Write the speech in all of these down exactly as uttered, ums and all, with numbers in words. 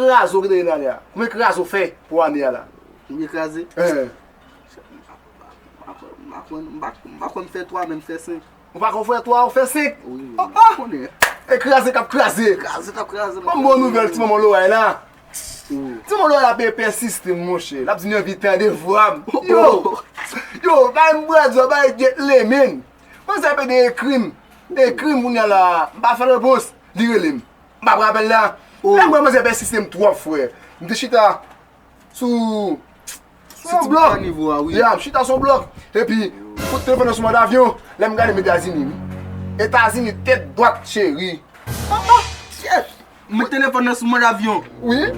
Kraze w ki te gen ane a. Konbyen kraze w fè pou ane a la? Konbyen kraze? Eh. M pa kwè m fè twa, men m fè senk. Ou pa konn fè twa, ou fè senk? Wi, wi, m konnen. E kraze k ap kraze. Kraze k ap kraze. Ban m bon nouvèl ti manman Loray la. Ti manman Loray la pe pèsiste, monchè. L ap di m li anvi tande vwa m. Yo, yo, bay m bra di w, bay get le men. Manzè pe de ekri m. Ekri m kounye a la. M pa fè repons. Li rele m. M pa pran apèl la. Lè m wè manzè pèsiste m twòp, frè. M te chita sou, sou yon blòk. Ya, m chita sou yon blòk. Epi, m fout telefòn nan sou mòd avyon. Lè m gade m Etazini, wi. Etazini, tèt dwat, cheri. Ah, ah, shit. M met telefòn nan sou mòd avyon. Wi.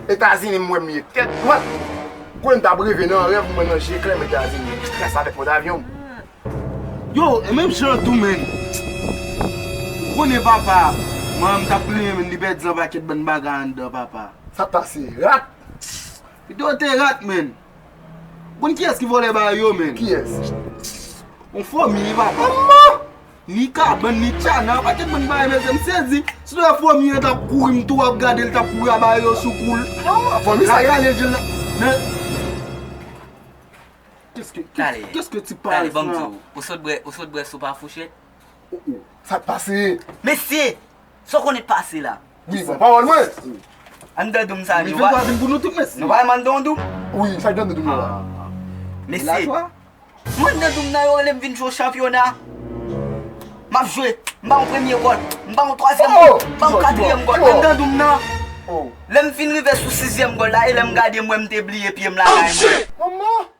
Etazini, m wè m ye, tèt dwat. Kote m t ap reve nan rèv, m wè nan je klè m Etazini. Grasa avèk mòd avyon m. Yo, e menm jan tou, menn. Ou konnen papa, manman m t ap plenyen, menn, li pèdi yon pakèt bann bagay anndan, papa. Sa t pase? Rat? Pito te rat, menn. Ou konn kiyès ki vòlè bagay yo, menn? Kiyès? Yon fomi, papa. Manman! Ni kabann, ni tchana, pakèt bann bagay, mezanmi, m sezi. Si te fomi an t ap kouri, m tou ap gade l t ap kouri a bagay yo sou kou l. Manman, fomi sa ye? Lakay Anjel la. Men, Qu'est-ce que, qu'est-ce, qu'est-ce que tu parles, frère? Ou sot bwè, ou sot bwè soup a fouchèt? Oh, oh. Sa k pase? Mesye, sa w konnen k pase la? Wi, bon, pawòl mwen. Anndan doum sa, nou pa, vin pou nou tout, mesye. Nou pa renmen anndan doum? Wi, sa k anndan doum nan la? Mesye, m anndan doum nan, yo rele m vin jwe chanpyona. M ap jwe, m ba yon premye gòl, m ba yon twazyèm gòl, m ba yon katriyèm gòl. Anndan doum nan, lè m fin rive sou sizyèm gòl la, e lè m gade, m wè m te bliye pye m lakay mwen. Manman!